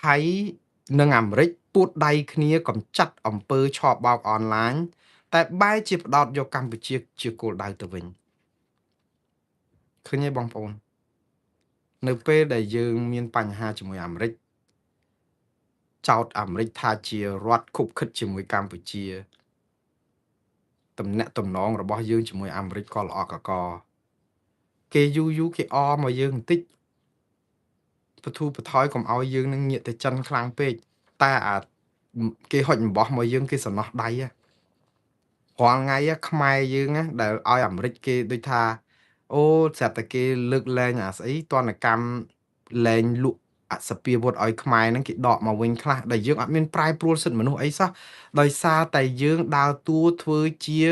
ថៃនិងអាមេរិកពួតដៃគ្នាកម្ចាត់អំពើឆបោកអនឡាញតែបែរជាផ្ដោតយកកម្ពុជាជាគោលដៅទៅវិញឃើញទេបងប្អូននៅពេលដែលយើងមានបញ្ហាជាមួយអាមេរិកចោទអាមេរិកថាជារដ្ឋខុបខិតជាមួយកម្ពុជាទំនាក់ទំនងរបស់យើងជាមួយអាមេរិកក៏ល្អកកគេយូរយូរគេអមកយើងបន្តិចបធូរបថយកុំឲ្យយើងនឹងងាកទៅចិនខ្លាំងពេកតែអាគេហុចអំបោះមកយើងគេសំណោះដៃរាល់ថ្ងៃខ្មែរយើងដែលឲ្យអាមេរិកគេដូចថាអូស្រាប់តែគេលើកលែងអាស្អីទណ្ឌកម្មលែងលក់អសពាវុធឲ្យខ្មែរហ្នឹងគេដកមកវិញខ្លះដែលយើងអត់មានប្រែប្រួលសិទ្ធិមនុស្សអីសោះដោយសារតែយើងដើរតួធ្វើជា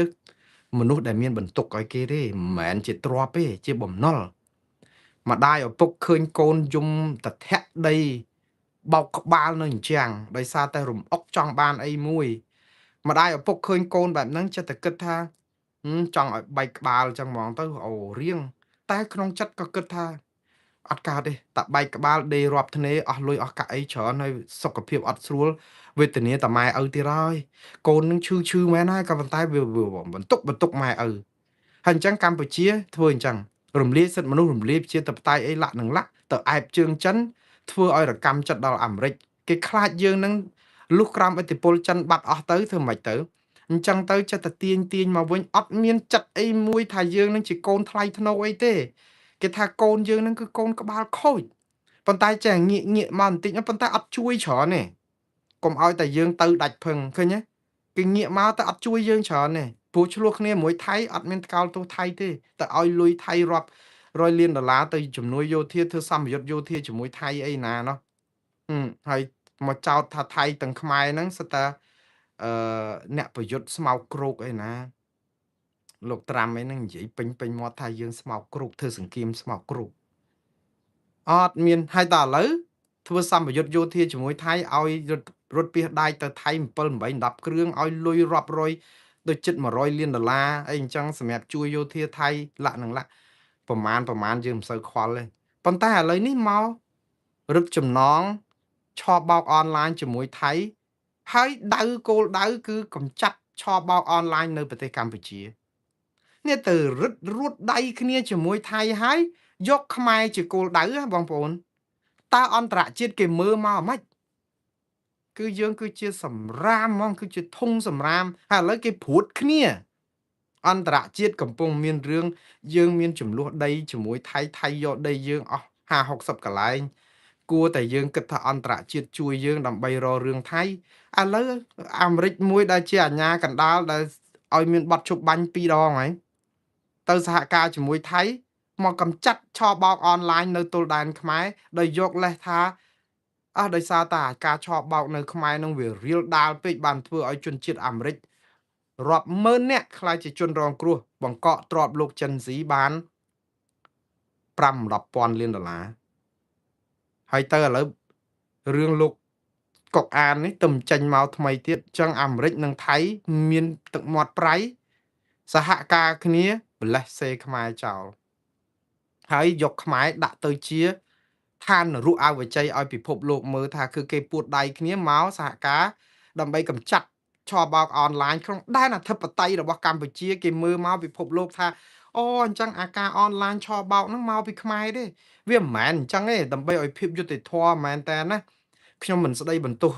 មនុស្សដែលមានបន្ទុកឲ្យគេទេមិនមែនជាទ្រព្យទេជាបំណុលម្ដាយឪពុកឃើញកូនយំតធាក់ដីបោកក្បាលនៅអញ្ចឹងដោយសារតែរំអុកចង់បានអីមួយម្ដាយឪពុកឃើញកូនបែបហ្នឹងចិត្តតែគិតថាចង់ឲ្យបែកក្បាលអញ្ចឹងហ្មងទៅអូរៀងតែក្នុងចិត្តក៏គិតថាអត់កើតទេតាបែកក្បាលដេរាប់ធ្នេអស់លុយអស់កាក់អីច្រើនហើយសុខភាពអត់ស្រួលវេទនាតាម៉ែឪទៀតហើយកូននឹងឈឺឈឺមែនហើយក៏ប៉ុន្តែវាបន្ទុកបន្ទុកម៉ែឪហើយអញ្ចឹងកម្ពុជាធ្វើអញ្ចឹងរំលាយសិទ្ធិមនុស្សរំលាយប្រជាធិបតេយ្យអីលាក់នឹងលាក់ទៅអែបជើងចិនធ្វើឲ្យរកម្មចិត្តដល់អាមេរិកគេខ្លាចយើងនឹងលុះក្រោមឥទ្ធិពលចិនបាត់អស់ទៅធ្វើម៉េចទៅអញ្ចឹងទៅចិត្តតែទាញទាញមកវិញអត់មានចិត្តអីមួយថាយើងនឹងជាកូនថ្លៃថ្នូរអីទេគេថាកូនយើងនឹងគឺកូនក្បាលខូចប៉ុន្តែចេះងាកងាកមកបន្តិចប៉ុន្តែអត់ជួយច្រើនទេកុំឲ្យតែយើងទៅដាច់ភឹងឃើញទេគេងាកមកតែអត់ជួយយើងច្រើនទេព្រោះឆ្លោះគ្នាមួយថៃអត់មានថ្កោលទោសថៃទេតែឲ្យលុយថៃរាប់រយលានដុល្លារទៅជំនួយយោធាធ្វើសម្ពយុទ្ធយោធាជាមួយថៃអីណាណោះហើយមកចោទថាថៃទាំងខ្មែរហ្នឹងសិតតែអឺអ្នកប្រយុទ្ធស្មោកគ្រោកអីណាលោកត្រាំអីហ្នឹងនិយាយពេញពេញមាត់ថាយើងស្មោកគ្រោកធ្វើសង្គ្រាមស្មោកគ្រោកអត់មានហើយតឥឡូវធ្វើសម្ពយុទ្ធយោធាជាមួយថៃឲ្យរត់ពីដែកទៅថៃ7 8 10គ្រឿងឲ្យលុយរាប់រយដូចជិត100លានដុល្លារអីអញ្ចឹងសម្រាប់ជួយយោធាថៃលាក់នឹងលាក់ប្រមាណប្រមាណយើងមិនសូវខ្វល់ទេប៉ុន្តែឥឡូវនេះមករឹកចំណងឆបោកអនឡាញជាមួយថៃហើយដៅគោលដៅគឺកំចាត់ឆបោកអនឡាញនៅប្រទេសកម្ពុជានេះទៅរឹតរួតដៃគ្នាជាមួយថៃហើយយកខ្មែរជាគោលដៅបងប្អូនតើអន្តរជាតិគេមើលមកអាម៉េចគឺយើងគឺជាសម្រាមហ្មងគឺជាធុងសម្រាមហើយឥឡូវគេព្រួតគ្នាអន្តរជាតិកំពុងមានរឿងយើងមានចំនួនដីជាមួយថៃថៃយកដីយើងអស់50 60កន្លែងគួរតែយើងគិតថាអន្តរជាតិជួយយើងដើម្បីរករឿងថៃឥឡូវអាមេរិកមួយដែលជាអាញាកណ្ដាលដែលឲ្យមានបទជប់បាញ់2ដងហើយទៅសហការជាមួយថៃមកកំចាត់ឆបោកអនឡាញនៅទល់ដែនខ្មែរដោយយកលេសថាអស់ដោយសារតែការឆបោកនៅខ្មែរនឹងវារៀលដាលពេកបានធ្វើឲ្យជនជាតិអាមេរិករាប់ម៉ឺននាក់ក្លាយជាជនរងគ្រោះបង្កក់ទ្រព្យលោកចិនស៊ីបាន5 10,000លានដុល្លារហើយទៅឥឡូវរឿងលោកកុកអាននេះទៅចេញមកថ្មីទៀតចឹងអាមេរិកនិងថៃមានទឹកមាត់ប្រៃសហការគ្នាបលេះសេខ្មែរចោលហើយយកខ្មែរដាក់ទៅជាឋាននរកអវជ័យឲ្យពិភពលោកមើលថាគឺគេពួតដៃគ្នាមកសហការដើម្បីកម្ចាត់ឆបោកអនឡាញក្នុងដែនអធិបតេយ្យរបស់កម្ពុជាគេមើលមកពិភពលោកថាអូអញ្ចឹងអាការអនឡាញឆបោកហ្នឹងមកពីខ្មែរទេវាមិនមែនអញ្ចឹងទេដើម្បីឲ្យភាពយុត្តិធម៌មែនតើណាខ្ញុំមិនស្ដីបន្ទោស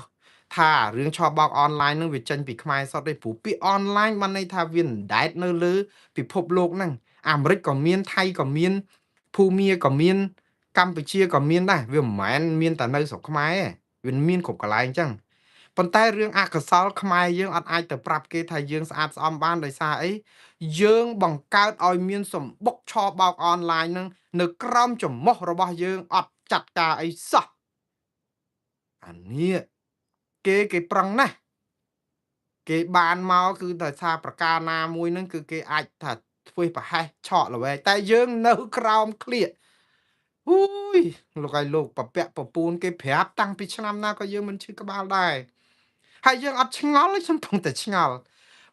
ថារឿងឆបោកអនឡាញហ្នឹងវាចេញពីខ្មែរសុទ្ធទេព្រោះពាក្យអនឡាញបានន័យថាវាអណ្ដែតនៅលើពិភពលោកហ្នឹងអាមេរិកក៏មានថៃក៏មានភូមាក៏មានកម្ពុជាក៏មានដែរវាមិនមែនមានតែនៅស្រុកខ្មែរទេវាមានគ្រប់កន្លែងអញ្ចឹងប៉ុន្តែរឿងអកុសលខ្មែរយើងអត់អាចទៅប្រាប់គេថាយើងស្អាតស្អំបានដោយសារអីយើងបង្កើតឲ្យមានសម្បុកឆបោកអនឡាញហ្នឹងនៅក្រោមច្រមុះរបស់យើងអត់ចាត់ការអីសោះអានេះគេប្រឹងណាស់គេបានមកគឺដោយសារប្រការណាមួយហ្នឹងគឺគេអាចថាធ្វើប្រហែសឆក់ល្វែងតែយើងនៅក្រោមក្លៀកអូយលោកឲ្យលោកពពាក់ពពូនគេប្រាប់តាំងពីឆ្នាំណាក៏យើងមិនឈឺក្បាលដែរហើយយើងអត់ឆ្ងល់ទេខ្ញុំពងតែឆ្ងល់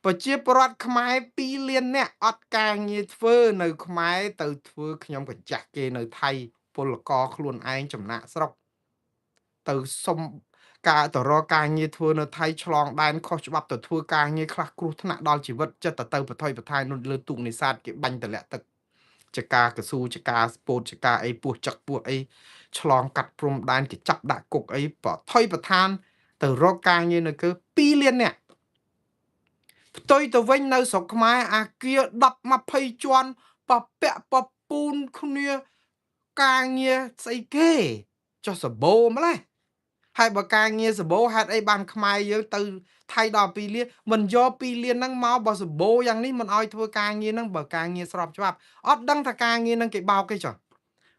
ប្រជាពលរដ្ឋខ្មែរ2លាននាក់អត់ការងារធ្វើនៅខ្មែរទៅធ្វើខ្ញុំកញ្ចាស់គេនៅថៃពលករខ្លួនឯងចំណាក់ស្រុក ទៅសុំការទៅរកការងារធ្វើនៅថៃឆ្លងដែនខុសច្បាប់ទៅធ្វើការងារខ្លះគ្រោះថ្នាក់ដល់ជីវិតចិត្តទៅបថុយបឋាយនោះលើទូកនេសាទគេបាញ់តម្លាក់ទឹកចកាកស៊ូចកាស្ពោតចកាអីពោះចឹកពោះអីឆ្លងកាត់ព្រំដែនគេចាប់ដាក់គុកអីបថុយបឋានទៅរកការងារនៅគឺ2លានអ្នកផ្ទុយទៅវិញនៅស្រុកខ្មែរអាគារ10 20ជាន់ពពាក់ពពូនគ្នាការងារស្អីគេចុះសបោម្លេះហើយបើការងារសបោហេតុអីបានខ្មែរយើងទៅថៃដល់2លានមិនយក2លានហ្នឹងមកបើសបោយ៉ាងនេះមិនឲ្យធ្វើការងារហ្នឹងបើការងារស្របច្បាប់អត់ដឹងថាការងារហ្នឹងគេបោកគេចុះ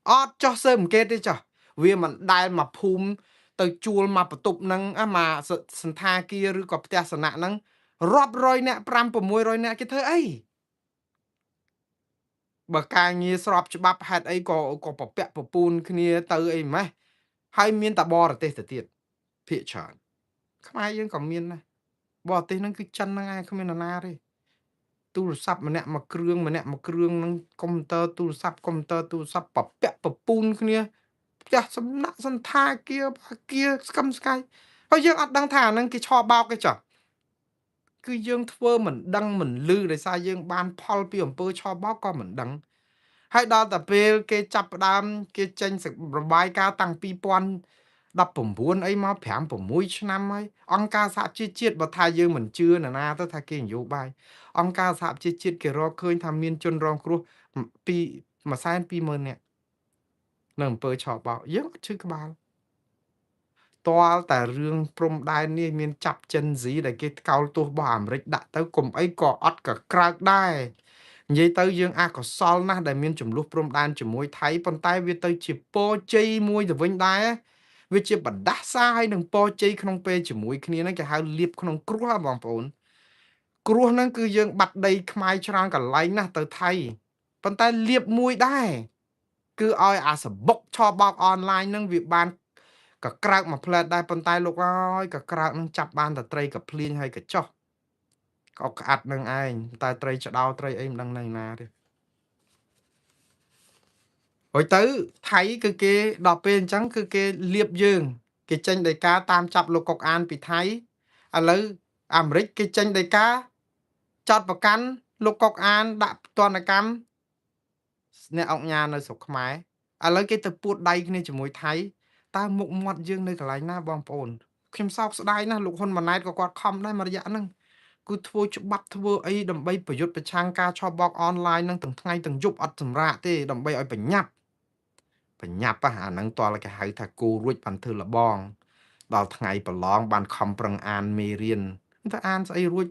អត់ចោះសើអង្កេតទេចុះវាមិនដែលមកភូមិទៅជួលមកបន្ទប់ហ្នឹងមកសន្តាគារឬក៏ផ្ទះសំណាក់ហ្នឹងរាប់រយអ្នក5 600អ្នកគេធ្វើអីបើការងារស្របច្បាប់ហេតុអីក៏ពពាក់ពពូនគ្នាទៅអីម៉េះហើយមានតែបរទេសទៅទៀតភាគច្រើនខ្មែរយើងក៏មានដែរបរទេសហ្នឹងគឺចិនហ្នឹងឯងគ្មាននរណាទេទូរស័ព្ទម្នាក់មួយគ្រឿងម្នាក់មួយគ្រឿងហ្នឹងកុំព្យូទ័រទូរស័ព្ទកុំព្យូទ័រទូរស័ព្ទពពាក់ពពូនគ្នាផ្ទះសំណាក់សន្តាគារអាគារស្កឹមស្កៃហើយយើងអត់ដឹងថាអាហ្នឹងគេឆបោកគេចុះគឺយើងធ្វើមិនដឹងមិនលឺដោយសារយើងបានផលពីអំពើឆបោកក៏មិនដឹងហើយដល់តែពេលគេចាប់ផ្ដើមគេចេញរបាយការណ៍តាំង2019អីមក5 6ឆ្នាំហើយអង្គការសហជីវជាតិបើថាយើងមិនជឿនរណាទៅថាគេនយោបាយអង្គការសហជីវជាតិគេរកឃើញថាមានជនរងគ្រោះពី120,000នាក់នៅអំពើឆបោកយើងអត់ឈឺក្បាលទាល់តែរឿងព្រំដែននេះមានចាប់ចិនស៊ីដែលគេថ្កោលទោសរបស់អាមេរិកដាក់ទៅកុំអីក៏អត់ក៏ក្រើកដែរនិយាយទៅយើងអកុសលណាស់ដែលមានចំនួនព្រំដែនជាមួយថៃប៉ុន្តែវាទៅជាពរជ័យមួយទៅវិញដែរវាជាបណ្ដាសាហើយនឹងពរជ័យក្នុងពេលជាមួយគ្នាហ្នឹងគេហៅលៀបក្នុងគ្រោះហ៎បងប្អូនគ្រោះហ្នឹងគឺយើងបាត់ដីខ្មែរច្រើនកន្លែងណាស់ទៅថៃប៉ុន្តែលៀបមួយដែរគឺឲ្យអាសបុកឆបោកអនឡាញហ្នឹងវាបានកក្រើកមួយផ្លែតដែរប៉ុន្តែលោកអើយកក្រើកនឹងចាប់បានតែត្រីកភ្លៀងហើយកចោះក៏ក្អាត់នឹងឯងតែត្រីឆ្ដោត្រីអីមិនដឹងនៅណាទេហើយទៅថៃគឺគេដល់ពេលអញ្ចឹងគឺគេលៀបយើងគេចេញដីកាតាមចាប់លោកកុកអានពីថៃឥឡូវអាមេរិកគេចេញដីកាចាត់ប្រកាន់លោកកុកអានដាក់ទណ្ឌកម្មអ្នកអង្គញានៅស្រុកខ្មែរឥឡូវគេទៅពួតដៃគ្នាជាមួយថៃតើមុខមាត់យើងនៅកន្លែងណាបងប្អូនខ្ញុំសោកស្ដាយណាស់លោកហ៊ុនម៉ាណែតក៏គាត់ខំដែរមួយរយៈហ្នឹងគឺធ្វើច្បាប់ធ្វើអីដើម្បីប្រយុទ្ធប្រឆាំងការឆបោកអនឡាញហ្នឹងទាំងថ្ងៃទាំងយប់អត់សម្រាកទេដើម្បីឲ្យបញ្ញាប់អាហ្នឹងតើគេហៅថាគូរួចបានធ្វើលបងដល់ថ្ងៃប្រឡងបានខំប្រឹងអានមេរៀនទៅអានស្អីរួច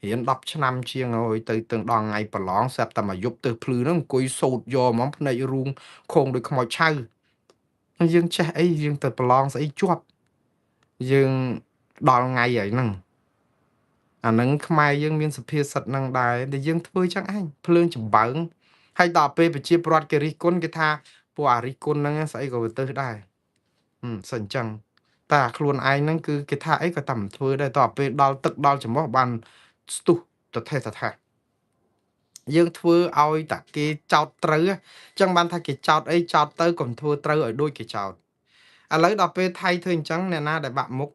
រៀន10ឆ្នាំជាងហើយទៅទាំងដល់ថ្ងៃប្រឡងស្រាប់តែមួយយប់ទៅភ្លឺហ្នឹងអង្គុយសូត្រយកហ្មងភ្នែករូងខងដូចខ្មោចឆៅយើងចេះអីយើងទៅប្រឡងស្អីជាប់យើងដល់ថ្ងៃហើយហ្នឹងអាហ្នឹងខ្មែរយើងមានសភាសិទ្ធហ្នឹងដែរដែលយើងធ្វើចឹងឯងភ្លើងចម្បើងហើយដល់ពេលប្រជាពលរដ្ឋគេរិះគន់គេថាពួកអារិះគន់ហ្នឹងស្អីក៏វាទៅដែរស្អីអញ្ចឹងតែខ្លួនឯងហ្នឹងគឺគេថាអីក៏តែមិនធ្វើដែរតទៅពេលដល់ទឹកដល់ច្រមុះបានស្ទុះទៅថេតថាយើងធ្វើឲ្យតែគេចោតត្រូវអញ្ចឹងបានថាគេចោតអីចោតទៅកុំធ្វើត្រូវឲ្យដូចគេចោតឥឡូវដល់ពេលថៃធ្វើអញ្ចឹងអ្នកណាដែលបាក់មុខ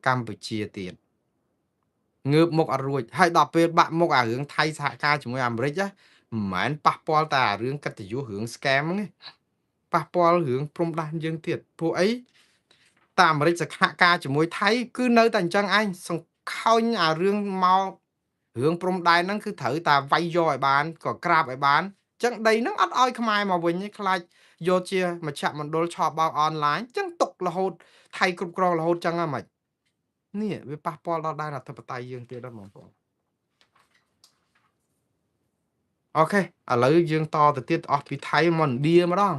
កម្ពុជាទៀតងើបមុខអត់រួចហើយដល់ពេលបាក់មុខអារឿងថៃសហការជាមួយអាមេរិកមិនមែនប៉ះពាល់តែអារឿងកិត្តិយសរឿង scam ហ្នឹងទេប៉ះពាល់រឿងព្រំដែនយើងទៀតព្រោះអីតែអាមេរិកសហការជាមួយថៃគឺនៅតែអញ្ចឹងឯងសង្ខោញអារឿងមករឿងព្រំដែនហ្នឹងគឺត្រូវតែវាយយកឲ្យបានក៏ក្រាបឲ្យបានអញ្ចឹងដីហ្នឹងអត់ឲ្យខ្មែរមកវិញទេខ្លាចយកជាមជ្ឈមណ្ឌលឆបោកអនឡាញអញ្ចឹងទុករហូតថៃគ្រប់គ្រងរហូតអញ្ចឹងហ្មងនេះវាប៉ះពាល់ដល់ដែនអធិបតេយ្យយើងទៀតដល់បងប្អូនអូខេឥឡូវយើងតទៅទៀតអស់ពីថៃមកឥណ្ឌាម្ដង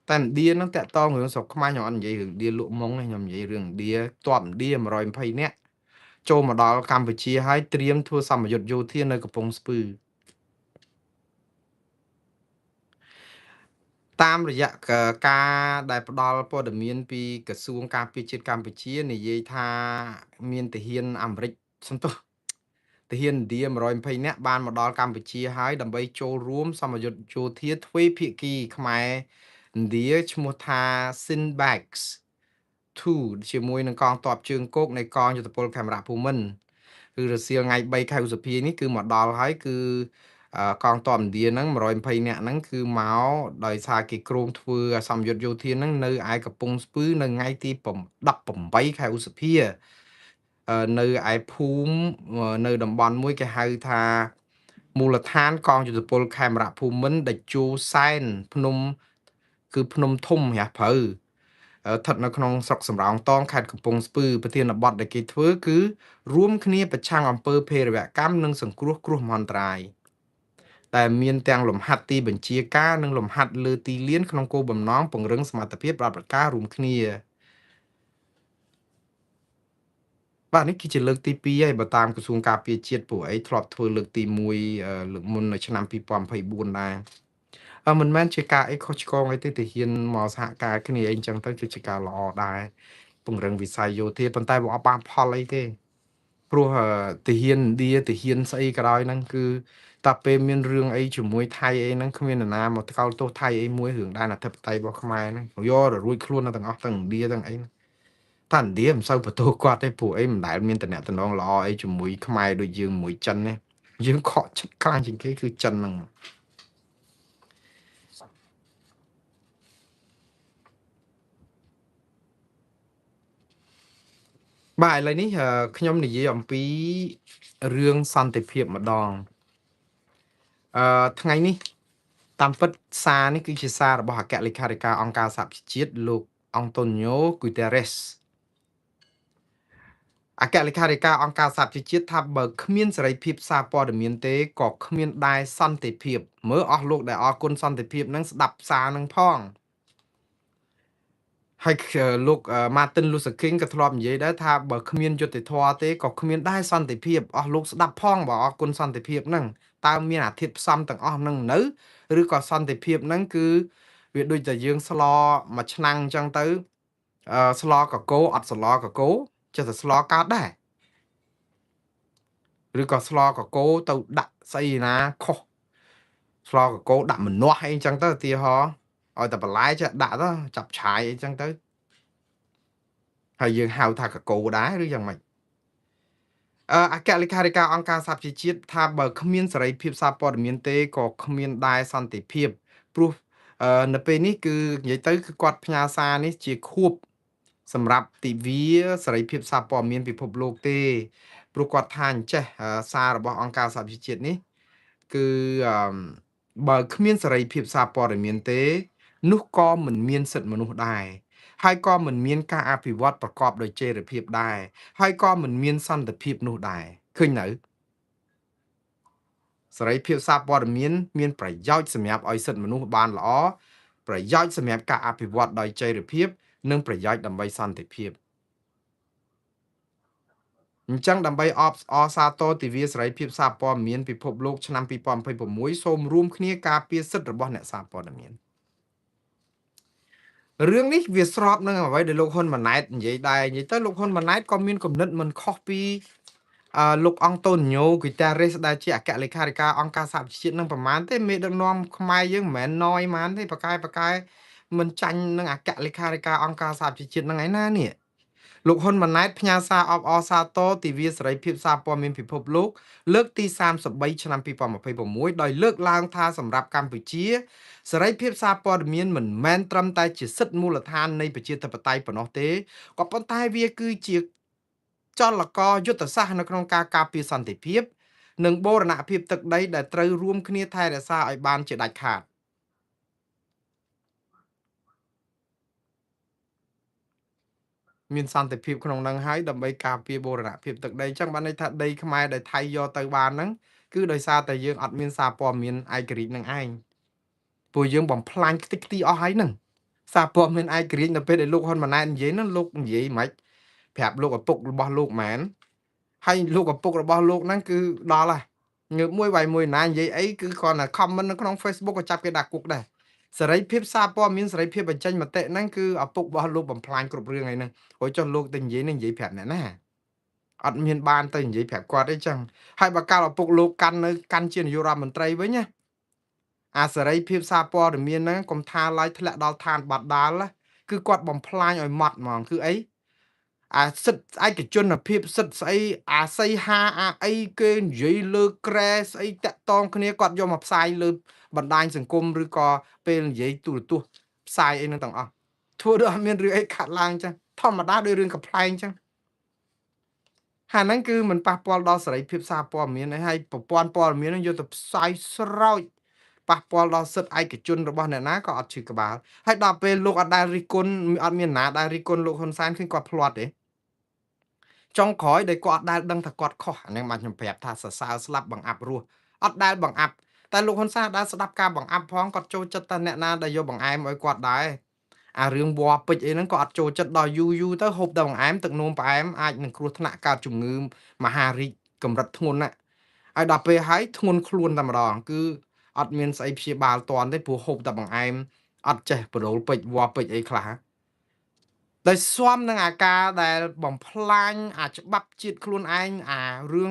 តែឥណ្ឌាហ្នឹងតាក់តងរឿងស្រុកខ្មែរខ្ញុំអត់និយាយរឿងឥណ្ឌាលក់មុងទេខ្ញុំនិយាយរឿងឥណ្ឌាទ័ពឥណ្ឌា120នាក់ចូលមកដល់កម្ពុជាហើយត្រៀមធ្វើសម្ពយុទ្ធយោធានៅកំពង់ស្ពឺតាមរយៈការដែលផ្ដល់ព័ត៌មានពីក្រសួងការពារជាតិកម្ពុជានិយាយថាមានទាហានអាមេរិកសំទោសទាហានឥណ្ឌា120នាក់បានមកដល់កម្ពុជាហើយដើម្បីចូលរួមសម្ពយុទ្ធយោធាទ្វេភាគីខ្មែរ ឥណ្ឌាឈ្មោះថា Sinbax 2ជាមួយនឹងកងទ័ពជើងគោកនៃកងយោធពលខេមរៈភូមិន្ទគឺរសៀលថ្ងៃ3ខែឧសភានេះគឺមកដល់ហើយគឺកងទ័ពឥណ្ឌាហ្នឹង120នាក់ហ្នឹងគឺមកដោយសារគេគ្រោងធ្វើសម្ពយុទ្ធយោធាហ្នឹងនៅឯកំពង់ស្ពឺនៅថ្ងៃទី18ខែឧសភានៅឯភូមិនៅតំបន់មួយគេហៅថាមូលដ្ឋានកងយុទ្ធពលខេមរៈភូមិន្ទតេជោសែនភ្នំគឺភ្នំធំរះព្រៅស្ថិតនៅក្នុងស្រុកសំរោងតងខេត្តកំពង់ស្ពឺប្រធានបទដែលគេធ្វើគឺរួមគ្នាប្រឆាំងអំពើភេរវកម្មនិងសង្គ្រោះគ្រោះមហន្តរាយដែលមានទាំងលំហាត់ទីបញ្ជាការនិងលំហាត់លើទីលានក្នុងគោលបំណងពង្រឹងសមត្ថភាពប្រតិបត្តិការរួមគ្នាបាទនេះគឺជាលើកទី2ហើយបើតាមក្រសួងការពារជាតិពួកអីធ្លាប់ធ្វើលើកទី1លើកមុននៅឆ្នាំ2024ដែរមិនមែនជាការអីខុសឆ្គងអីទេទាហានមកសហការគ្នាអីចឹងទៅគឺជាការល្អដែរពង្រឹងវិស័យយោធាប៉ុន្តែវាអត់បានផលអីទេព្រោះទាហានឥណ្ឌាទាហានស្អីក៏ដោយហ្នឹងគឺតាពេលមានរឿងអីជាមួយថៃអីហ្នឹងគ្មាននរណាមកថ្កោលទោសថៃអីមួយរឿងដែនអធិបតេយ្យរបស់ខ្មែរហ្នឹងយកររួចខ្លួនទាំងអស់ទាំងឥណ្ឌាទាំងអីតែឥណ្ឌាមិនសូវបន្ទោសគាត់ទេព្រោះអីមិនដែលមានតំណែងល្អអីជាមួយខ្មែរដូចយើងមួយចិនទេយើងខកចិត្តខ្លាំងជាងគេគឺចិនហ្នឹងបាទឥឡូវនេះខ្ញុំនិយាយអំពីរឿងសន្តិភាពម្ដងថ្ងៃនេះតាមពិតសារនេះគឺជាសាររបស់អគ្គលេខាធិការអង្គការសហប្រជាជាតិលោកអង់តូនីញ៉ូគូតេរ៉េសអគ្គលេខាធិការអង្គការសហប្រជាជាតិថាបើគ្មានសេរីភាពសារព័ត៌មានទេក៏គ្មានដែរសន្តិភាពមើលអស់លោកដែលអរគុណសន្តិភាពនឹងស្ដាប់សារនឹងផងហើយលោក Martin Luther King ក៏ធ្លាប់និយាយដែរថាបើគ្មានយុត្តិធម៌ទេក៏គ្មានដែរសន្តិភាពអស់លោកស្ដាប់ផងបើអរគុណសន្តិភាពហ្នឹងតើមានអាធិធផ្សំទាំងអស់ហ្នឹងនៅឬក៏សន្តិភាពហ្នឹងគឺវាដូចតែយើងស្លមួយឆ្នាំងអញ្ចឹងទៅស្លកកោអត់ស្លកកោចេះតែស្លកើតដែរឬក៏ស្លកកោទៅដាក់ស្អីណាខុសស្លកកោដាក់ម្នាស់អីអញ្ចឹងទៅឧទាហរណ៍ឲ្យតែបន្លែចេះដាក់ទៅចាប់ឆាយអីចឹងទៅហើយយើងហៅថាកកោដែរឬយ៉ាងម៉េចអគ្គលេខាធិការអង្គការសហប្រជាជាតិថាបើគ្មានសេរីភាពសារព័ត៌មានទេក៏គ្មានដែរសន្តិភាពព្រោះនៅពេលនេះគឺនិយាយទៅគឺគាត់ផ្ញើសារនេះជាខួបសម្រាប់ទិវាសេរីភាពសារព័ត៌មានពិភពលោកទេព្រោះគាត់ថាអញ្ចេះសាររបស់អង្គការសហប្រជាជាតិនេះគឺបើគ្មានសេរីភាពសារព័ត៌មានទេនោះក៏មិនមានសិទ្ធិមនុស្សដែរហើយក៏មិនមានការអភិវឌ្ឍប្រកបដោយចីរភាពដែរហើយក៏មិនមានសន្តិភាពនោះដែរឃើញនៅសេរីភាពសារព័ត៌មានមានប្រយោជន៍សម្រាប់ឲ្យសិទ្ធិមនុស្សបានល្អប្រយោជន៍សម្រាប់ការអភិវឌ្ឍដោយចីរភាពនិងប្រយោជន៍ដើម្បីសន្តិភាពអញ្ចឹងដើម្បីអបអរសាទរទិវាសេរីភាពសារព័ត៌មានពិភពលោកឆ្នាំ2026សូមរួមគ្នាការពារសិទ្ធិរបស់អ្នកសារព័ត៌មានរឿងនេះវាស្របនឹងអ្វីដែលលោកហ៊ុនម៉ាណែតនិយាយដែរនិយាយទៅលោកហ៊ុនម៉ាណែតក៏មានគំនិតមិនខុសពីលោកអង់តូនីញ៉ូគូតារ៉េសដែលជាអគ្គលេខាធិការអង្គការសហប្រជាជាតិនឹងប្រមាណទេមេដឹកនាំខ្មែរយើងមិនមែនណយប៉ុន្មានទេបកែមិនចាញ់នឹងអគ្គលេខាធិការអង្គការសហប្រជាជាតិនឹងឯណានេះលោកហ៊ុនម៉ាណែតផ្ញើសារអបអរសាទរទិវាសេរីភាពសារព័ត៌មានពិភពលោកលើកទី33ឆ្នាំ2026ដោយលើកឡើងថាសម្រាប់កម្ពុជាសេរីភាពសារព័ត៌មានមិនមែនត្រឹមតែជាសិទ្ធិមូលដ្ឋាននៃប្រជាធិបតេយ្យប៉ុណ្ណោះទេក៏ប៉ុន្តែវាគឺជាចលករយុទ្ធសាស្ត្រនៅក្នុងការការពារសន្តិភាពនិងបូរណភាពទឹកដីដែលត្រូវរួមគ្នាថែរក្សាឲ្យបានជាដាច់ខាតមានសន្តិភាពក្នុងនឹងហើយដើម្បីការពារបូរណភាពទឹកដីអញ្ចឹងបានន័យថាដីខ្មែរដែលថៃយកទៅបានហ្នឹងគឺដោយសារតែយើងអត់មានសារព័ត៌មានឯករាជ្យនឹងឯងព្រោះយើងបំផ្លាញខ្ទេចខ្ទីអស់ហើយហ្នឹងសារព័ត៌មានឯករាជ្យនៅពេលដែលលោកហ៊ុនម៉ាណែតនិយាយហ្នឹងលោកនិយាយមិនប្រាប់លោកឪពុករបស់លោកមែនហើយលោកឪពុករបស់លោកហ្នឹងគឺដល់ហើយងើបមួយវាយមួយណានិយាយអីគឺគ្រាន់តែ comment នៅក្នុង Facebook ក៏ចាប់គេដាក់គុកដែរសេរីភាពសារព័ត៌មានសេរីភាពបញ្ចេញមតិហ្នឹងគឺឪពុករបស់លោកបំផ្លាញគ្រប់រឿងហើយហ្នឹងរួចចុះលោកទៅនិយាយនឹងនិយាយប្រាប់អ្នកណាអត់មានបានទៅនិយាយប្រាប់គាត់ទេចឹងហើយបើកាលឪពុកលោកកាន់នៅកាន់ជានាយករដ្ឋមន្ត្រីវិញណា អាសេរីភាពសារព័ត៌មានហ្នឹងកុំថាឡើយធ្លាក់ដល់ឋានបាដាលគឺគាត់បំផ្លាញឲ្យម៉ត់ហ្មងគឺអីអាសិទ្ធឯកជនភាពសិទ្ធស្អីអាសីហាអាអីគេនិយាយលើក្រែស្អីតាក់តងគ្នាគាត់យកមកផ្សាយលើបណ្ដាញសង្គមឬក៏ពេលនិយាយទូរទស្សន៍ផ្សាយអីហ្នឹងទាំងអស់ធ្វើដូចអត់មានរឿងអីខាត់ឡើងចឹងធម្មតាដោយរឿងកំ pl ែងចឹងហាហ្នឹងគឺมันប៉ះពាល់ដល់សេរីភាពសារព័ត៌មានហើយប្រព័ន្ធព័ត៌មានហ្នឹងយកទៅផ្សាយស្រោចប៉ះពាល់ដល់សិទ្ធិឯកជនរបស់អ្នកណាក៏អត់ឈឺក្បាលហើយដល់ពេលលោកអត់ដែលរិះគន់អត់មានណាដែលរិះគន់លោកហ៊ុនសែនឃើញគាត់ភ្លាត់ទេចុងក្រោយដែលគាត់អត់ដែលដឹងថាគាត់ខុសអានេះមកខ្ញុំប្រាប់ថាសរសើរស្លាប់បង្អាប់រស់អត់ដែលបង្អាប់តែលោកហ៊ុនសែនដែលស្ដាប់ការបង្អាប់ផងគាត់ចូលចិត្តតែអ្នកណាដែលយកបង្អែមឲ្យគាត់ដែរអារឿងវល្លិពេជ្រអីហ្នឹងក៏អត់ចូលចិត្តដល់យូរយូរទៅហូបតែបង្អែមទឹកនោមផ្អែមអាចនឹងគ្រោះថ្នាក់កើតជំងឺមហារីកកម្រិតធ្ងន់ណាស់ហើយដល់ពេលហើយធ្ងន់ខ្លួនតែម្ដងគឺអត់មានស្អីព្យាបាលតាន់ទេព្រោះហូបតែបង្អែមអត់ចេះបដូលពេជ្រវល្លិពេជ្រអីខ្លះដែលស៊ាំនឹងអាការដែលបំផ្លាញអាច្បាប់ជាតិខ្លួនឯងអារឿង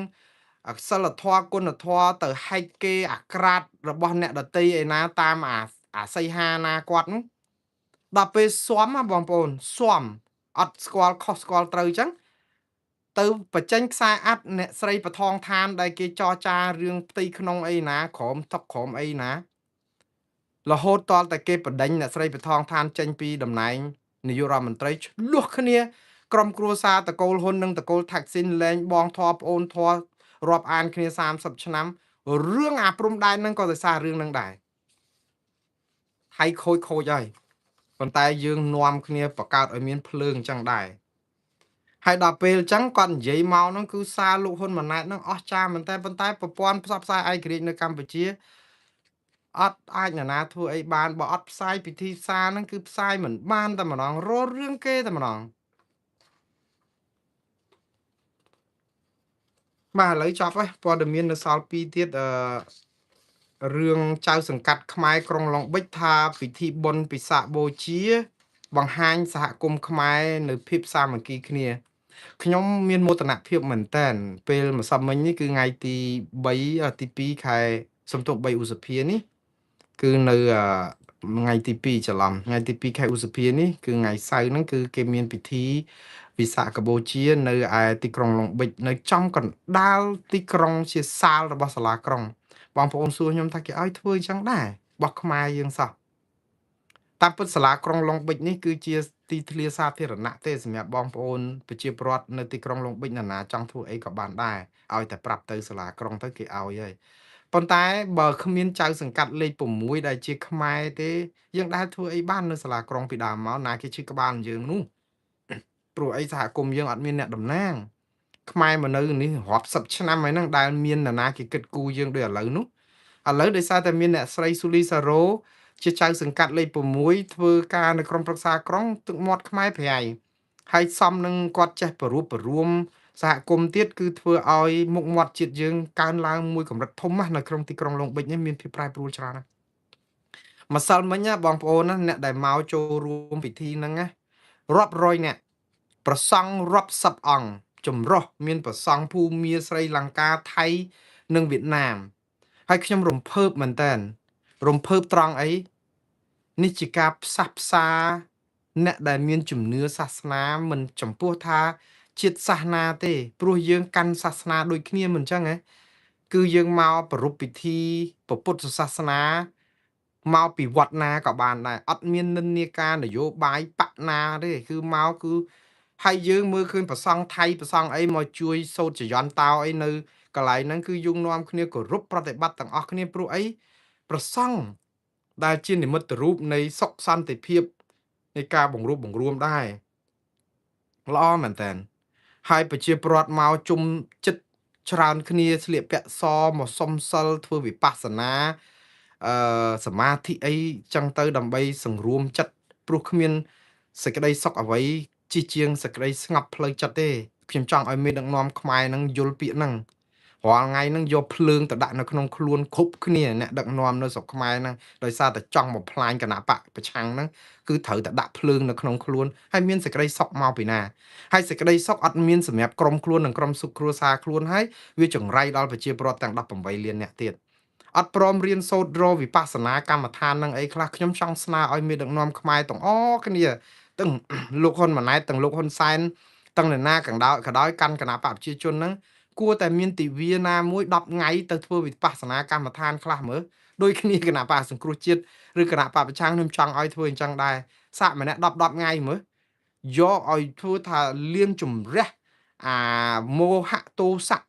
សិលធម៌គុណធម៌ទៅហែកគេអាក្រាតរបស់អ្នកដតីឯណាតាមអាសីហាណាគាត់នោះដល់ពេលស៊ាំបងប្អូនស៊ាំអត់ស្គាល់ខុសស្គាល់ត្រូវចឹងទៅបញ្ចេញខ្សែអាត់អ្នកស្រីបថងឋានដែលគេចរចារឿងផ្ទៃក្នុងអីណាក្រមថុកក្រមអីណារហូតតលតែគេបដិញអ្នកស្រីបថងឋានចេញពីតំណែងនាយករដ្ឋមន្ត្រីឆ្លោះគ្នាក្រុមគ្រួសារតកូលហ៊ុននិងតកូលថាក់ស៊ីនលែងបងធေါ်ប្អូនធေါ်រាប់អានគ្នា30ឆ្នាំរឿងអាព្រំដែនហ្នឹងក៏ដោយសាររឿងហ្នឹងដែរថៃខូចខូចហើយប៉ុន្តែយើងនាំគ្នាបង្កើតឲ្យមានភ្លើងអញ្ចឹងដែរហើយដល់ពេលអញ្ចឹងគាត់និយាយមកហ្នឹងគឺសារលោកហ៊ុនម៉ាណែតហ្នឹងអស្ចារ្យមែនតើប៉ុន្តែប្រព័ន្ធផ្សព្វផ្សាយឯករាជ្យនៅកម្ពុជាអត់អាចនរណាធ្វើអីបានបើអត់ផ្សាយពិធីសារហ្នឹងគឺផ្សាយមិនបានតែម្ដងរករឿងគេតែម្ដងបាទឥឡូវចប់ហើយព័ត៌មាននៅសល់2ទៀតរឿងចៅសង្កាត់ខ្មែរក្រុងឡុងប៊ិចថាពិធីបុណ្យពិសាខបូជាបង្ហាញសហគមន៍ខ្មែរនៅភាពសាមគ្គីគ្នាខ្ញុំមានមោទនភាពមែនតើពេលម្សិលមិញនេះគឺថ្ងៃទី3ទី2ខែសំទោស3ឧសភានេះគឺនៅថ្ងៃទី2ច្រឡំថ្ងៃទី2ខែឧសភានេះគឺថ្ងៃសៅរ៍ហ្នឹងគឺគេមានពិធីវិសាខបូជានៅឯទីក្រុងឡុងប៊ិចនៅចំកណ្ដាលទីក្រុងជាសាលរបស់សាលាក្រុងបងប្អូនសួរខ្ញុំថាគេឲ្យធ្វើអញ្ចឹងដែររបស់ខ្មែរយើងសោះតាមពិតសាលាក្រុងឡុងប៊ិចនេះគឺជាទីធ្លាសាធារណៈទេសម្រាប់បងប្អូនប្រជាពលរដ្ឋនៅទីក្រុងឡុងប៊ិចណានាចង់ធ្វើអីក៏បានដែរឲ្យតែប្រាប់ទៅសាលាក្រុងទៅគេឲ្យហើយប៉ុន្តែបើគ្មានចៅសង្កាត់លេខ6ដែលជាខ្មែរទេយើងដែលធ្វើអីបាននៅសាលាក្រុងពីដើមមកណាគេឈឺក្បាលយើងនោះព្រោះអីសហគមន៍យើងអត់មានអ្នកតំណាងខ្មែរមកនៅនេះរាប់សិបឆ្នាំហើយហ្នឹងដែលមាននរណាគេគិតគូរយើងដូចឥឡូវនោះឥឡូវដោយសារតែមានអ្នកស្រីស៊ូលីសារ៉ូជាចៅសង្កាត់លេខ6ធ្វើការនៅក្រុមប្រឹក្សាក្រុងទឹកមាត់ខ្មែរប្រៃហើយសំនឹងគាត់ចេះប្ររួបប្ររួមសហគមន៍ទៀតគឺធ្វើឲ្យមុខមាត់ជាតិយើងកើនឡើងមួយកម្រិតធំណាស់នៅក្នុងទីក្រុងឡុងប៊ិចនេះមានភាពប្រែប្រួលច្រើនណាស់ម្សិលមិញណាបងប្អូនណាអ្នកដែលមកចូលរួមពិធីហ្នឹងណារាប់រយអ្នកប្រសង់រាប់សិបអង្គចម្រុះមានប្រសង់ភូមាស្រីលង្កាថៃនិងវៀតណាមហើយខ្ញុំរំភើបមែនតើរំភើបត្រង់អីនេះជាការផ្សះផ្សាអ្នកដែលមានជំនឿសាសនាមិនចំពោះថាជាតិសាសនាទេព្រោះយើងកាន់សាសនាដូចគ្នាមិនអញ្ចឹងហ៎គឺយើងមកប្រារព្ធពិធីពុទ្ធសាសនាមកពីវត្តណាក៏បានដែរអត់មាននិន្នាការនយោបាយបកណាទេគឺមកគឺហើយយើងមើលឃើញប្រសង់ថៃប្រសង់អីមកជួយសូត្រចយន្តតោអីនៅកន្លែងហ្នឹងគឺយើងនាំគ្នាគោរពប្រតិបត្តិទាំងអស់គ្នាព្រោះអីប្រសង់ដែលជានិមិត្តរូបនៃសុខសន្តិភាពនៃការបង្រួបបង្រួមដែរល្អមែនតើហើយប្រជាពលរដ្ឋមកជុំចិត្តច្រើនគ្នាស្លៀកពាក់សមកសុំសិលធ្វើវិបស្សនាសមាធិអីចឹងទៅដើម្បីសង្រួមចិត្តព្រោះគ្មានសេចក្តីសុខអ្វីជាជាងសេចក្តីស្ងប់ផ្លូវចិត្តទេខ្ញុំចង់ឲ្យមេដឹកនាំខ្មែរហ្នឹងយល់ពាក្យហ្នឹងរាល់ថ្ងៃហ្នឹងយកភ្លើងទៅដាក់នៅក្នុងខ្លួនគ្រប់គ្នាអ្នកដឹកនាំនៅស្រុកខ្មែរហ្នឹងដោយសារតែចង់បំផ្លាញគណៈបកប្រឆាំងហ្នឹងគឺត្រូវតែដាក់ភ្លើងនៅក្នុងខ្លួនហើយមានសេចក្តីសុខមកពីណាហើយសេចក្តីសុខអត់មានសម្រាប់ក្រុមខ្លួននិងក្រុមសុខគ្រួសារខ្លួនហើយវាចង្រៃដល់ប្រជាពលរដ្ឋទាំង18លានអ្នកទៀត អត់ព្រមរៀនសូត្ររវិបស្សនាកម្មដ្ឋាននឹងអីខ្លះខ្ញុំចង់ស្នើឲ្យមានដឹកនាំខ្មែរទាំងអស់គ្នាទាំងលោកហ៊ុនម៉ាណែតទាំងលោកហ៊ុនសែនទាំងនរណាកណ្ដោក៏ដោយកាន់គណៈបកប្រជាជនហ្នឹងគួរតែមានទិវាណាមួយ10ថ្ងៃទៅធ្វើវិបស្សនាកម្មដ្ឋានខ្លះមើលដូចគ្នាគណៈបកសង្គ្រោះជាតិឬគណៈបកប្រឆាំងខ្ញុំចង់ឲ្យធ្វើអញ្ចឹងដែរសាក់ម្នាក់10 10ថ្ងៃមើលយកឲ្យធ្វើថាលៀងជំរះអាមោហៈទោសៈ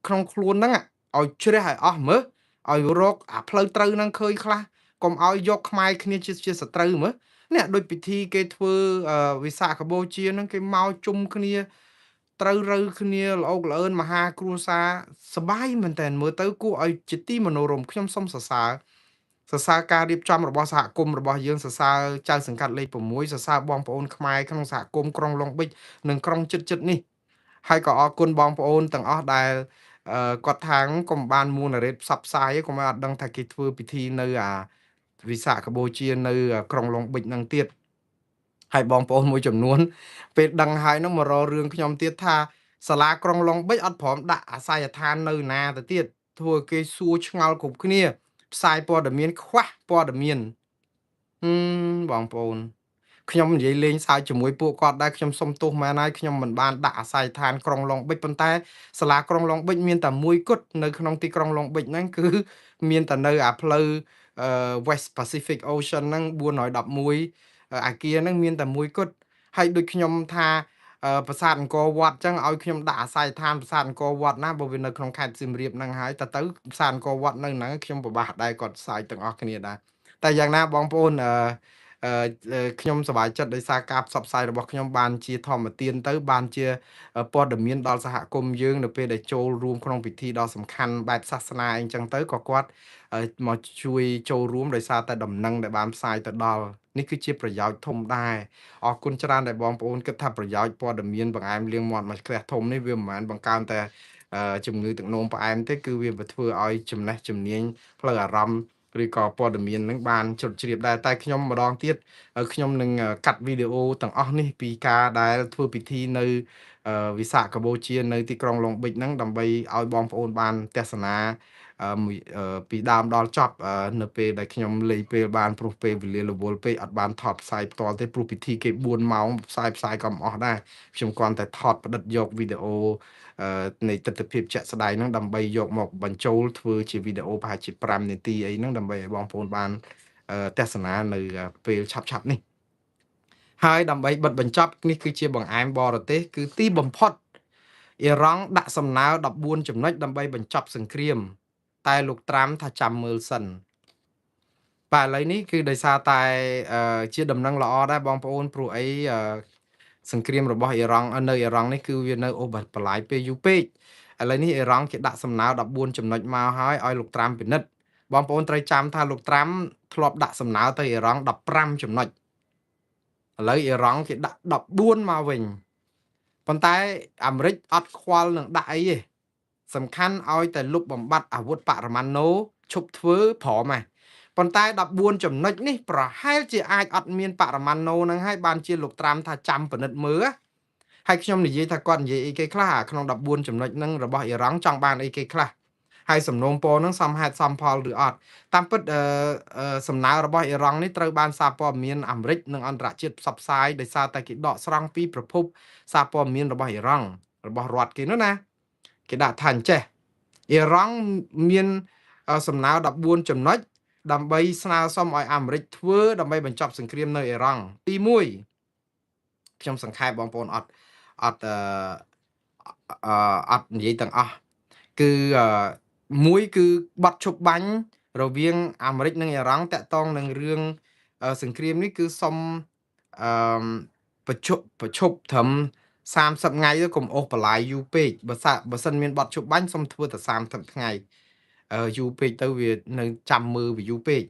ក្នុងខ្លួនហ្នឹងឲ្យជ្រះឲ្យអស់មើលឲ្យរកអាផ្លូវត្រូវហ្នឹងឃើញខ្លះកុំឲ្យយកខ្មែរគ្នាជាសត្រូវមើលនេះដូចពិធីគេធ្វើវិសាខបូជាហ្នឹងគេមកជុំគ្នាត្រូវរូវគ្នាល្អកល្អឿនមហាគ្រួសារសបាយមែនតើមើលទៅគួរឲ្យជាទីមនោរម្យខ្ញុំសូមសរសើរសរសើរការរៀបចំរបស់សហគមន៍របស់យើងសរសើរចៅសង្កាត់លេខ6សរសើរបងប្អូនខ្មែរក្នុងសហគមន៍ក្រុងឡុងប៊ិចនិងក្រុងជិតជិតនេះហើយក៏អរគុណបងប្អូនទាំងអស់ដែលគាត់ថាងកុំបានមួនរ៉េតផ្សព្វផ្សាយកុំឲ្យអត់ដឹងថាគេធ្វើពិធីនៅអាវិសាខបូជានៅក្រុងឡុងប៊ិចនឹងទៀតហើយបងប្អូនមួយចំនួនពេលដឹងហើយនោះមករករឿងខ្ញុំទៀតថាសាលាក្រុងឡុងប៊ិចអត់ព្រមដាក់អាសយដ្ឋាននៅណាទៅទៀតធ្វើគេសួរឆ្ងល់គ្រប់គ្នាផ្សាយព័ត៌មានខ្វះព័ត៌មានបងប្អូនខ្ញុំនិយាយលេងសើចជាមួយពួកគាត់ដែរខ្ញុំសុំទោសមែនហើយខ្ញុំមិនបានដាក់អាសយដ្ឋានក្រុងឡុងប៊ិចប៉ុន្តែសាលាក្រុងឡុងប៊ិចមានតែមួយគត់នៅក្នុងទីក្រុងឡុងប៊ិចហ្នឹងគឺមានតែនៅអាផ្លូវ West Pacific Ocean ហ្នឹង411អាគារហ្នឹងមានតែមួយគត់ហើយដូចខ្ញុំថាប្រាសាទអង្គរវត្តចឹងឲ្យខ្ញុំដាក់អាសយដ្ឋានប្រាសាទអង្គរវត្តណាបើវានៅក្នុងខេត្តសៀមរាបហ្នឹងហើយតើទៅប្រាសាទអង្គរវត្តនៅហ្នឹងខ្ញុំពិបាកដែរគាត់ផ្សាយទាំងអស់គ្នាដែរតែយ៉ាងណាបងប្អូនខ្ញុំសប្បាយចិត្តដោយសារការផ្សព្វផ្សាយរបស់ខ្ញុំបានជាធម្មទានទៅបានជាព័ត៌មានដល់សហគមន៍យើងនៅពេលដែលចូលរួមក្នុងពិធីដ៏សំខាន់បែបសាសនាអីចឹងទៅក៏គាត់មកជួយចូលរួមដោយសារតែដំណឹងដែលបានផ្សាយទៅដល់នេះគឺជាប្រយោជន៍ធំដែរអរគុណច្រើនដែលបងប្អូនគិតថាប្រយោជន៍ព័ត៌មានបង្អែមលាងមាត់មួយក្លះធំនេះវាមិនមែនបង្កើនតែជំងឺទឹកនោមផ្អែមទេគឺវាធ្វើឲ្យចំណេះជំនាញផ្លូវអារម្មណ៍ឬក៏ព័ត៌មាននឹងបានជ្រុតជ្រាបដែរតែខ្ញុំម្ដងទៀតខ្ញុំនឹងកាត់វីដេអូទាំងអស់នេះពីការដែលធ្វើពិធីនៅវិសាខបូជានៅទីក្រុងឡុងប៊ិចហ្នឹងដើម្បីឲ្យបងប្អូនបានទស្សនាពីដើមដល់ចប់នៅពេលដែលខ្ញុំលេងពេលបានព្រោះពេលវេលារវល់ពេកអត់បានថតផ្សាយផ្ទាល់ទេព្រោះពិធីគេ4ម៉ោងផ្សាយក៏មិនអស់ដែរខ្ញុំគ្រាន់តែថតផ្ដិតយកវីដេអូនៃទស្សនវិជ្ជាជាក់ស្ដែងហ្នឹងដើម្បីយកមកបញ្ចូលធ្វើជាវីដេអូប្រហែលជា5នាទីអីហ្នឹងដើម្បីឲ្យបងប្អូនបានទស្សនានៅពេលឆាប់ៗនេះហើយដើម្បីបិទបញ្ចប់នេះគឺជាបង្អែមបរទេសគឺទីបំផុតអ៊ីរ៉ង់ដាក់សំណើ14ចំណុចដើម្បីបញ្ចប់សង្គ្រាមតែលោកត្រាំថាចាំមើលសិនបាទឥឡូវនេះគឺដោយសារតែជាដំណឹងល្អដែរបងប្អូនព្រោះអីសង្គ្រាមរបស់អ៊ីរ៉ង់នៅអ៊ីរ៉ង់នេះគឺវានៅអូសបន្លាយពេលយូរពេកឥឡូវនេះអ៊ីរ៉ង់គេដាក់សំណើ14ចំណុចមកហើយឲ្យលោកត្រាំពិនិត្យបងប្អូនត្រូវចាំថាលោកត្រាំធ្លាប់ដាក់សំណើទៅអ៊ីរ៉ង់15ចំណុចឥឡូវអ៊ីរ៉ង់គេដាក់14មកវិញប៉ុន្តែអាមេរិកអត់ខ្វល់នឹងដាក់អីទេសំខាន់ឲ្យតែលុបបំបត្តិអាវុធបរមាណូឈប់ធ្វើព្រមហ៎ប៉ុន្តែ14ចំណុចនេះប្រហែលជាអាចអត់មានបរមាណូនឹងហើយបានជាលោកត្រាំថាចាំពិនិត្យមើលហើយខ្ញុំនិយាយថាគាត់និយាយអីគេខ្លះក្នុង14ចំណុចហ្នឹងរបស់អ៊ីរ៉ង់ចង់បានអីគេខ្លះហើយសំណូមពរហ្នឹងសមហេតុសមផលឬអត់តាមពិតសំណើរបស់អ៊ីរ៉ង់នេះត្រូវបានសារព័ត៌មានអាមេរិកនិងអន្តរជាតិផ្សព្វផ្សាយដោយសារតែគេដកស្រង់ពីប្រភពសារព័ត៌មានរបស់អ៊ីរ៉ង់របស់រដ្ឋគេនោះណាគេដាក់ថាអញ្ចេះអ៊ីរ៉ង់មានសំណើ14ចំណុចដើម្បីស្នើសុំឲ្យអាមេរិកធ្វើដើម្បីបញ្ចប់សង្គ្រាមនៅអ៊ីរ៉ង់ទី1ខ្ញុំសង្ខេបបងប្អូនអត់អត់អត់និយាយទាំងអស់គឺមួយគឺបទឈប់បាញ់រវាងអាមេរិកនិងអ៊ីរ៉ង់តាក់ទងនឹងរឿងសង្គ្រាមនេះគឺសុំអឺប្រជប់ត្រឹម30ថ្ងៃទៅកុំអូសបន្លាយយូរពេកបើសិនមានបទឈប់បាញ់សុំធ្វើតែ30ថ្ងៃយូរពេកទៅវានៅចាំមើលវាយូរពេក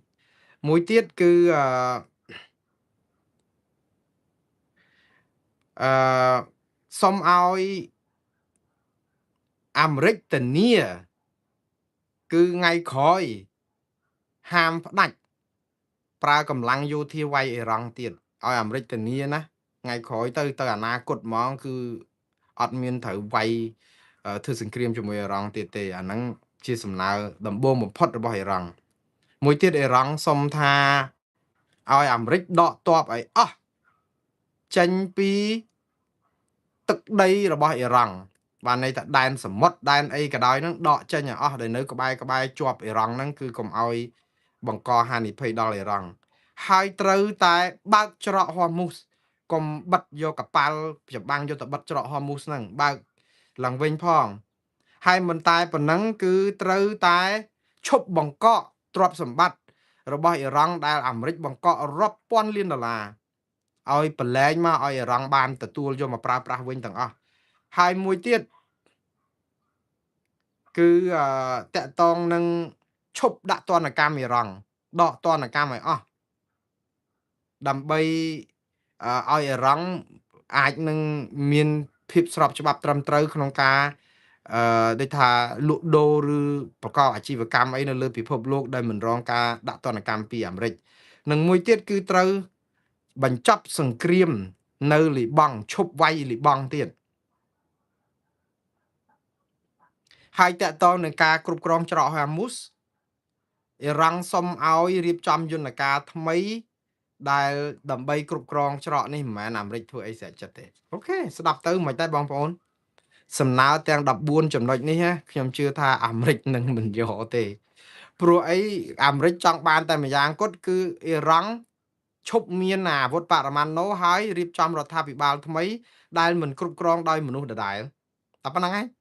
មួយទៀតគឺអឺសុំឲ្យអាមេរិកធានាគឺថ្ងៃក្រោយហាមផ្ដាច់ប្រើកម្លាំងយោធាវាយអ៊ីរ៉ង់ទៀតឲ្យអាមេរិកធានាណាថ្ងៃក្រោយទៅអនាគតហ្មងគឺអត់មានត្រូវវាយធ្វើសង្គ្រាមជាមួយអ៊ីរ៉ង់ទៀតទេអាហ្នឹង ជាសំណើដំបូងបំផុតរបស់អ៊ីរ៉ង់មួយទៀតអ៊ីរ៉ង់សុំថាឲ្យអាមេរិកដកទ័ពឲ្យអស់ចេញពីទឹកដីរបស់អ៊ីរ៉ង់បានន័យថាដែនសមុទ្រដែនអីក៏ដោយហ្នឹងដកចេញឲ្យអស់ដែលនៅក្បែរក្បែរជាប់អ៊ីរ៉ង់ហ្នឹងគឺកុំឲ្យបង្កហានិភ័យដល់អ៊ីរ៉ង់ហើយត្រូវតែបើកច្រកហូមូសកុំបិទយកកប៉ាល់ចម្បាំងយកទៅបិទច្រកហូមូសហ្នឹងបើកឡើងវិញផងហើយមិនតែប៉ុណ្ណឹងគឺត្រូវតែឈប់បង្កកទ្រព្យសម្បត្តិរបស់អ៊ីរ៉ង់ដែលអាមេរិកបង្កករាប់ពាន់លានដុល្លារឲ្យប្រឡែងមកឲ្យអ៊ីរ៉ង់បានទទួលយកមកប្រើប្រាស់វិញទាំងអស់ហើយមួយទៀតគឺតកតងនឹងឈប់ដាក់ទណ្ឌកម្មអ៊ីរ៉ង់ដកទណ្ឌកម្មឲ្យអស់ដើម្បីឲ្យអ៊ីរ៉ង់អាចនឹងមានភាពស្របច្បាប់ត្រឹមត្រូវក្នុងការអឺដូចថាលក់ដូរឬប្រកបអាជីវកម្មអីនៅលើពិភពលោកដែលមិនរងការដាក់ទណ្ឌកម្មពីអាមេរិកនិងមួយទៀតគឺត្រូវបញ្ចប់សង្គ្រាមនៅលីបង់ឈប់វាយលីបង់ទៀតហើយតកតងនឹងការគ្រប់គ្រងច្រកហាមូសអ៊ីរ៉ង់សុំឲ្យរៀបចំយន្តការថ្មីដែលដើម្បីគ្រប់គ្រងច្រកនេះមិនមែនអាមេរិកធ្វើអីស្រេចចិត្តទេអូខេស្ដាប់ទៅមិនតែបងប្អូនសំណើទាំង14ចំណុចនេះខ្ញុំជឿថាអាមេរិកនឹងមិនយកទេព្រោះអីអាមេរិកចង់បានតែម្យ៉ាងគត់គឺអ៊ីរ៉ង់ឈប់មានអាវុធបរមាណូហើយរៀបចំរដ្ឋាភិបាលថ្មីដែលមិនគ្រប់គ្រងដោយមនុស្សដដែលតែប៉ុណ្្នឹងឯង។